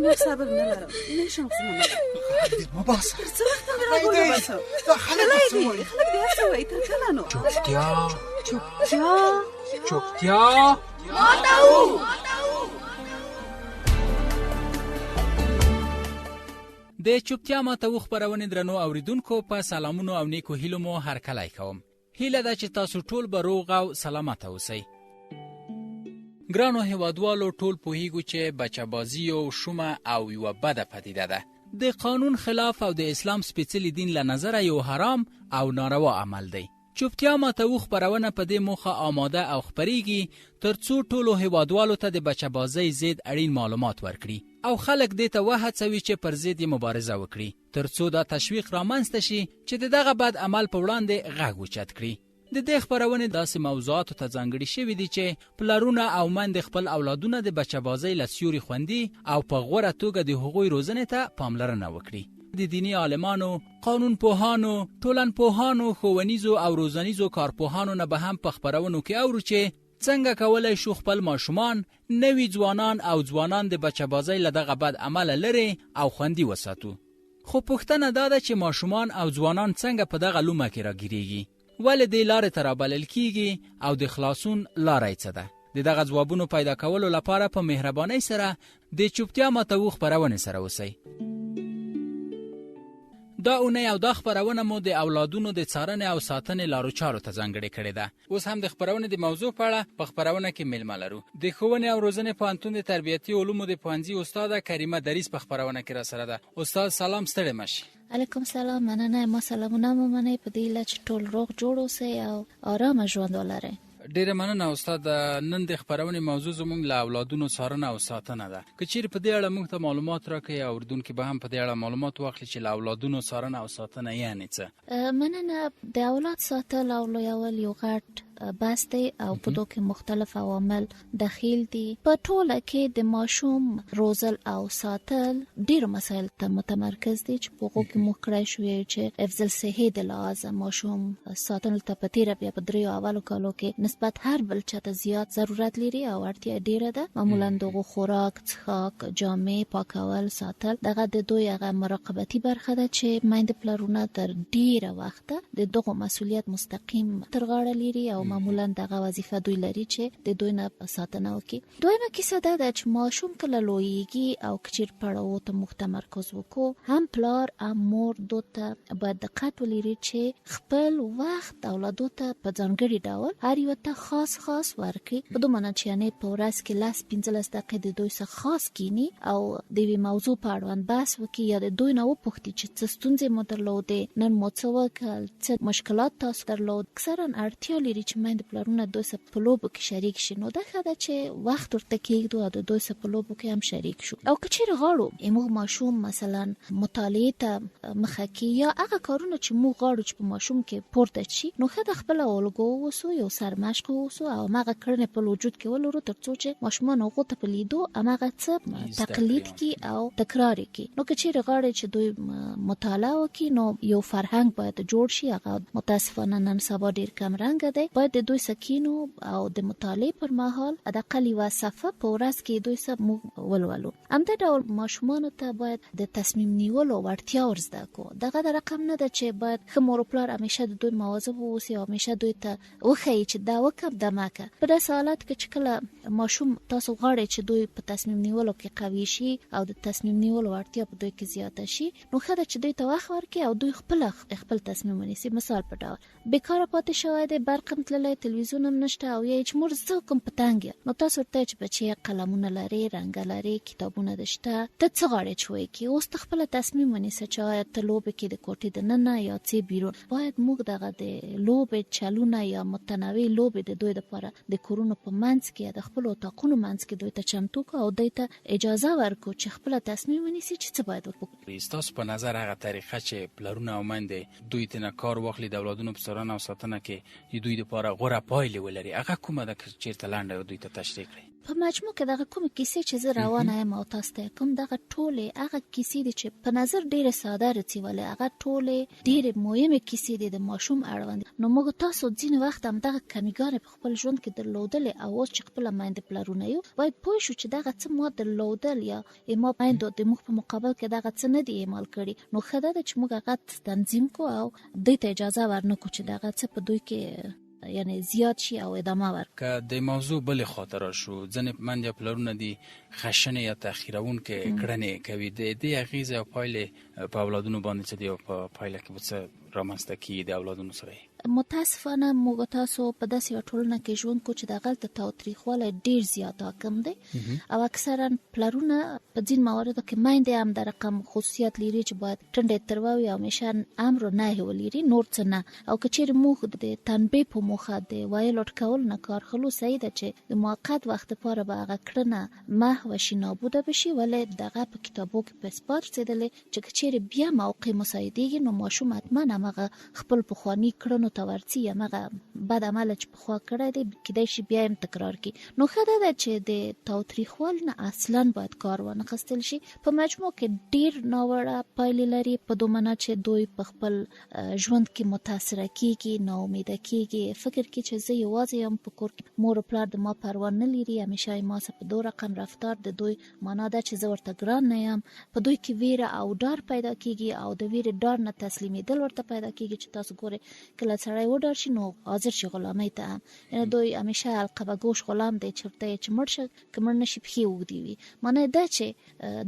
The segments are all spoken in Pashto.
نور صبر نه لرم، نه شم زغملی. غږ دې مه باسه. تر څه وخته مې راګونه باسم؟ دا خلک غلی څه دي، وایي؟ خلک دې هر څه وایي، تر کله نو؟ چوپتیا، چوپتیا، چوپتیا. د چوپتیا ماته و خپرونې درنو اوریدونکو په سلامونو او نیکو هیلو مو هرکلی کوم. هیله ده چې تاسو ټول به روغ او سلامت اوسئ. ګرانو هیوادوالو، ټول پوهیږو چې بچه بازي یو شومه او یوه بده پدیده ده. د قانون خلاف او د اسلام سپېڅلي دین له نظره یو حرام او ناروا عمل دی. چوپتیا ماته و خپرونه په دې موخه آماده او خپریږي ترڅو ټولو هیوادوالو ته د بچه بازۍ ضد اړین معلومات ورکړي او خلک دې ته وهڅوي چې پر ضد یې مبارزه وکړي، ترڅو دا تشویق رامنځته شي چې د دغه بد عمل په وړاندې غږ اوچت کړي. د دې خپرونې داسې موضوعاتو ته ځانګړي شوي دي چې پلرونه او میندې خپل اولادونه د بچه بازۍ له سیوري خوندي او په غوره توګه د هغوی روزنې ته پاملرنه وکړي. د دیني عالمانو، قانونپوهانو، ټولنپوهانو، ښوونیزو او روزنیزو کارپوهانو نه به هم په خپرونو کې اورو چې څنګه کولای شو خپل ماشومان، نوي ځوانان او ځوانان د بچه بازۍ له دغه بد عمله لرې او خوندي وساتو. خو پوښتنه دا ده چې ماشومان او ځوانان څنګه په دغه لومه کې راګیریږي؟ ولې دې لارې ته رابلل کیږي او د خلاصون لاره یې څه ده؟ د دغه ځوابونو پیدا کولو لپاره په مهربانۍ سره د چوپتیا ماتوو خپرونې سره اوسئ. دا اونۍ او دا خپرونه مو د اولادونو د څارنې او ساتنې لارو چارو ته ځانګړې کړې ده. اوس هم د خپرونې د موضوع په اړه په خپرونه کې میلمه لرو. د ښوونې او روزنې پوهنتون د تربیتي علومو د پوهنځي استاده کریمه دریځ په خپرونه کې راسره ده. استاد سلام، ستړې مه شي. علیکم سلام، مننه. ما سلامونه مو منئ، په دې هیله چې ټول روغ جوړ اوسئ او آرامه ژوند ولرئ. ډیره مننه استاد. نن د خپرونې موضوع زموږ له اولادونو څارنه او ساتنه ده. که چیرې په دې اړه موږ ته معلومات راکړئ او اورېدونکي به هم په دې اړه معلومات واخلي چې له اولادونو څارنه او ساتنه یعنې څه؟ مننه. د اولاد ساتل او لویول یو غټ بحث دی او په دو کې مختلف عوامل دخیل دي. په ټوله کې د ماشوم روزل او ساتل ډیرو مسایل ته متمرکز دي چې په هغو کې موږ کړای شو چې حفظ الصحې د لحاظه ماشوم ساتلو ته په تیره بیا په دریو اولو کالو کې نسبت هر بل چاته زیات ضرورت لري او اړتیا ډیره ده. معمولا دغو خوراک، څښاک، جامې، پاکول، ساتل دغه د دوی هغه مراقبتي برخه ده چې میندې پلرونه تر ډیره وخته د دغو مسولیت مستقیم تر غاړه لري او معمولا دغه وظیفه دوی لري چې د دوی نه ساتنه وکړي. دویمه کیسه دا ده چې ماشوم کله لویږي او که چیرې پړاوو ته موږ تمرکز وکړو، هم پلار هم مور دوی ته باید دقت ولري چې خپل وخت اولادو ته په ځانګړي ډول هر یو ته خاص خاص ورکړي، په دوه معنی چې یعنې په ورځ کې 10-15 دقیقې د دوی سره خاص کینی او د یوې موضوع په اړوند بحث وکړي یا د دوی نه وپوښتي چې څه ستونزې مو درلودې، نن مو څه وکړل، څه مشکلات تاسو درلود. اکثرا اړتیا لري چې میندې پلرونه دوی سره په لوبو کې شریک شي، نو دا ښه ده چې وخت ورته کېږدو او د دوی سره په لوبو کې هم شریک شو. او که چیرې غواړو موږ ماشوم مثلا مطالعې ته مخه کړي یا هغه کارونه چې موږ غواړو چې په ماشوم کې پورته شي، نو ښه ده خپله الګو واوسو، یو سرمشق واوسو او هماغه کړنې په وجود کې ولرو ترڅو چې ماشومان هغو ته په لیدو هماغه څه تقلید کړي او تکرار یې کړي. نو که چیرې غواړئ چې دوی مطالعه وکړي، نو یو فرهنګ باید جوړ شي، هغه متاسفانه نن سبا ډیر کم رنګه دی. باید د دوی سره کینو او د مطالعې پر مهال حداقل یوه صفحه په ورځ کې دوی سره موږ ولولو. همدا ډول ماشومانو ته باید د تصمیم نیولو وړتیا ور زده کړو. دغه د رقم نه ده چې باید ښه مور او پلار همیشه د دوی مواظب واوسي او همیشه دوی ته وښيي چې دا وکړه دا مه که. په داسې حالت کې چې کله ماشوم تاسو غواړئ چې دوی په تصمیم نیولو کې قوي شي او د تصمیم نیولو وړتیا په دوی کې زیاته شي، نو ښه ده چې دوی ته وخت ورکړي او دوی خپله خپل تصمیم ونیسي. مثال په ډول بیکاره پاتې شوی دی، برق هم تللی، تلویزیون هم نشته او یا یې چې مور زه کوم په تنګ یم، نو تاسو ورته چې بچیه قلمونه لرې، رنګه لرې، کتابونه دې شته، ته څه غواړې چې ویې کړې؟ اوس ته خپله تصمیم ونیسه چې آیا ته لوبې کې د کوټې دننه یا څه بیرون. باید موږ دغه د لوبې چلونه یا متنوع لوبې د دوی لپاره د کورونو په منځ کې یا د خپلو اتاقونو منځ کې دوی ته چمتو کړو او دوی ته اجازه ورکړو چې خپله تصمیم ونیسي چې څه باید وکړو. ستاسو په نظر هغه طریقه چې پلرونه او میندې دوی ترېنه کار واخلي د اولادونو په څارنه او ساتنه کې د دوی لپاره لپاره غوره پایلې ولري، هغه کومه ده که چیرته لنډه دوی ته تشریح کړئ؟ په مجموع کې دغه کومې کیسې چې زه روانه یم او تاسو ته کوم، دغه ټولې هغه کیسې دي چې په نظر ډېرې ساده رڅي، ولې هغه ټولې ډېرې مهمې کیسې دي د ماشوم اړوند. نو موږ تاسو ځینې وخت هم دغه کمیګانې په خپل ژوند کې درلودلې او اوس چې خپله میندې پلرونه یو، باید پوه شو چې دغه څه ما درلودل یا ما میندو د موږ په مقابل کې دغه څه نه دي اعمال کړي. نو ښه ده چې موږ هغه تنظیم کو او دوی ته اجازه ورنکو چې دغه څه په دوی کې یعنی زیات شي او ادامه ورکړي. که د موضوع بلې خواته راشو، ځینې میندې او پلرونه دي خشنې یا تحقیرونکې کړنې کوي، د دې اغیزې او پایلې په اولادونو باندې څه دي او په پایله کې به څه رامنځته کیږي د اولادونو سره؟ متاسفانه موږ تاسو په داسې یوه ټولنه کې ژوند کوو چې دغلته تاوتریخوالی ډیر زیات حاکم دی او اکثرا پلرونه په ځین مواردو کې میندې هم د رقم خصوصیت لري چې باید ټنډې تروه وي او همیشه امر و نهی ولري، نور څه نه. او که چیرې موږ د تنبیه په موخه د ویلو ټکولو نه کار خلو، صحیح ده چې د موقت وخت لپاره به هغه کړنه محوه شي، نابوده به شي، ولې دغه په کتابو کې په اثبات رسېدلې چې که چیرې بیا موقع مساعدېږي نو ماشوم حتما هماغه خپل پخواني کړنو ته ورځي، هماغه بد عمل چې پخوا کړی دی کیدای شي بیا هم تکرار کړي. نو ښه دا ده چې د تاوتریخوالي نه اصلا باید کار وانه خستل شي. په مجموع کې ډیر ناوړه پایلې لري، په دو معنا چې دوی په خپل ژوند کې متاثره کیږي، ناامیده کیږي، فکر کوي چې زه یوازې یم په کور کې، مور او پلار د ما پروا نه لري، همیشه یې ما سره په دو رقم رفتار، د دوی معنا ده چې زه ورته ګران نه یم. په دوی کې ویره او ډار پیدا کیږي او د ویرې ډار نه تسلیمیدل ورته پیدا کیږي چې تاسو ګورئ کله سړی وډار شي نو حاضر شي غلامۍ ته هم، یعنی دوی همیشه حلقه به ګوش غلام دی، چرته یې چې مړ شه که مړ نه شي پښې اوږدې وي. معنی دا چې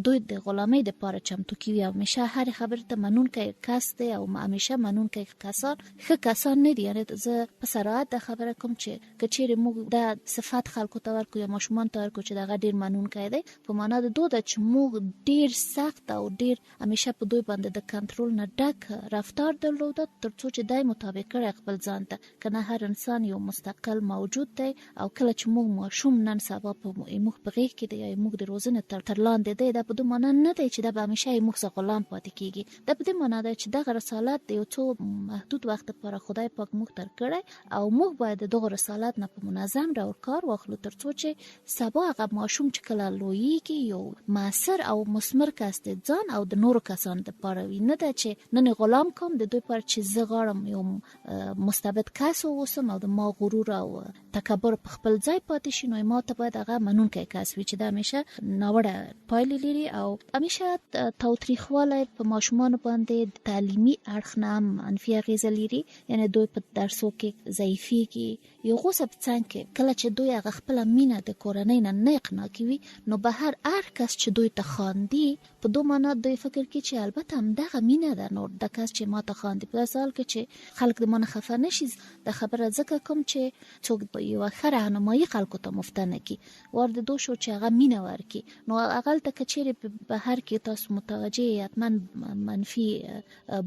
دوی د غلامۍ دپاره چمتو کیږي او همیشه هرې خبرې ته منونکی کس دی او همیشه منونکی کسان ښه کسان نه دي. یعنی زه په صراحت دا خبره کوم چې که چیرې موږ دا صفت خلکو ته ورکړو یا ماشومان ته ورکړو چې دغه ډیر منونکی دی، په معنا د دوه ده چې موږ ډیر سخت او ډیر همیشه په دوی باندې د کنټرول نه ډک رفتار درلوده ترڅو چې دی مطابق کړی خپل ځان ته. کنه هر انسان یو مستقل موجود دی او کله چې موږ ماشوم نن سبا په موږ په غېږ کې دی یا موږ د روزنې تر لاندې دی، دا په دې معنا نه دی چې دا به همیشه موږ سره غلام پاتې کیږي. دا په دې معنا ده چې دغه رسالت د یو څو محدود وخت لپاره خدای پاک موږ تر کړی او موږ باید د دغه رسالت نه په منظم ډول کار واخلو ترڅو چې سبا هغه ماشوم چې کله لویږي یو موثر او مثمر کس د ځان او د نورو کسانو لپاره وي، نه ده چې نن یې غلام کوم د دوی لپاره چې زه غواړم یو مستبد کس واوسم او د ما غرور او تکبر په خپل ځای پاتې شي، نو ما ته باید هغه منونکی کس وي چې دا همیشه ناوړه پایلې لري. او همیشه تاوتریخوالی په ماشومانو باندې تعلیمي اړخ نه هم منفي اغېزه لري، یعنی دوی په درسو کې ضعیفیږي. یو غوسه په څنګ کې کله چې دوی هغه خپله مینه د کورنۍ نه نه اقناع کوي نو بهر هر کس چې دوی ته خاندي په دو معنا دوی فکر کوي چې البته همدغه مینه ده، نو د کس چې ما ته خاندي په داسې حال کې چې خلک د ما نه خفه نه شي. دا خبره ځکه کوم چې څوک یوه ښه رهنمایي خلکو ته مفته نه کړي، وار د دوی شو چې هغه مینه ورکړي. نو هغلته که چیرې په بهر کې تاسو متوجه یې حتما منفي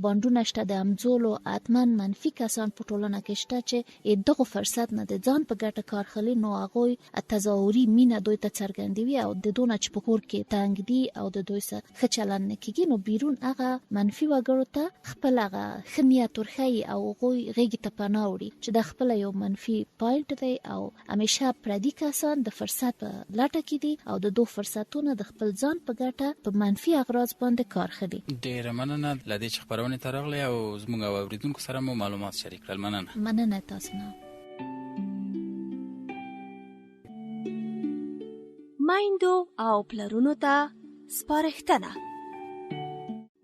بانډونه شته د همزولو، حتما منفي کسان په ټولنه کې شته چې دغه فرصت نه د ځان په ګټه کار خلي، نو هغوی تظاهري مینه دوی ته څرګندوي او د دونه چې په کور کې تنګ دي او د دوی سره ښه چلند نه کیږي نو بیرون هغه منفي وګړو ته خپل هغه ښه نیت ورښيي او هغوی غېږې ته پناه وړي چې دا خپله یو منفي پاینټ دی. او همیشه پردي کسان د فرصت په لټه کې دي او د دوه فرصتونه د خپل ځان په ګټه په منفي اغراض باندې کار خلي. ډېره مننه له دې چې خپرونې ته راغلې او زموږ او اورېدونکو سره مو معلومات شریک کړل. مننه. مننه تاسو نه. میندو او پلرونو ته سپارښتنه.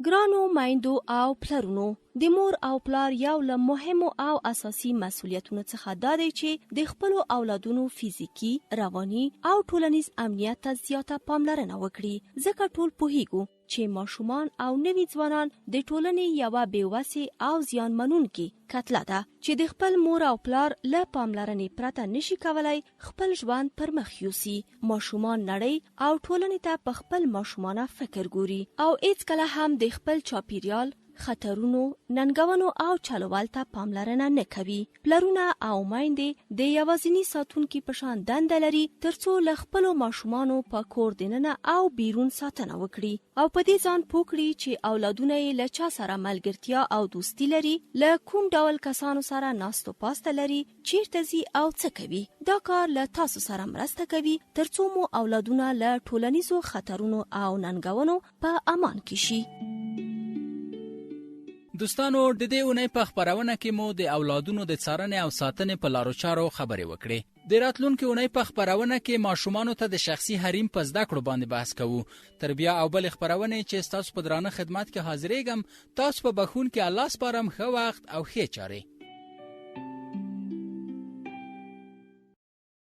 ګرانو میندو او پلرونو، د مور او پلار یو له مهمو او اساسي مسولیتونو څخه دا دی چې د خپلو اولادونو فزیکي، رواني او ټولنیز امنیت ته زیاته پاملرنه وکړي، ځکه ټول پوهیږو چې ماشومان او نوي ځوانان د ټولنې یوه بې وسې او زیان منونکې کتله ده چې د خپل مور او پلار له پاملرنې پرته نشي کولای خپل ژوند پر مخ یوسي. ماشومان نړۍ او ټولنې ته په خپل ماشومانه فکر ګوري او هیڅکله هم د خپل چاپیریال، خطرونو، ننګونو او چلوال ته پاملرنه نه کوي. پلرونه او میندې د یوازیني ساتونکي په شان دنده لري ترڅو له خپلو ماشومانو په کور دننه او بیرون ساتنه وکړي او په دې ځان پوه کړي چې اولادونه یې له چا سره ملګرتیا او دوستي لري، له کوم ډول کسانو سره ناستو پاسته لري، چیرته ځي او څه کوي. دا کار له تاسو سره مرسته کوي ترڅو مو اولادونه له ټولنیزو خطرونو او ننګونو په امان کې شي. دوستانو، د دې اونۍ په خپرونه کې مو د اولادونو د څارنې او ساتنې په لارو چارو خبرې وکړې. د راتلونکې اونۍ په خپرونه کې ماشومانو ته د شخصي حریم په زده کړو باندې بحث کوو. تر بیا او بلې خپرونې چې ستاسو په درانه خدمت کې حاضرېږم، تاسو په بخښونکي الله سپارم. ښه وخت او ښې چارې.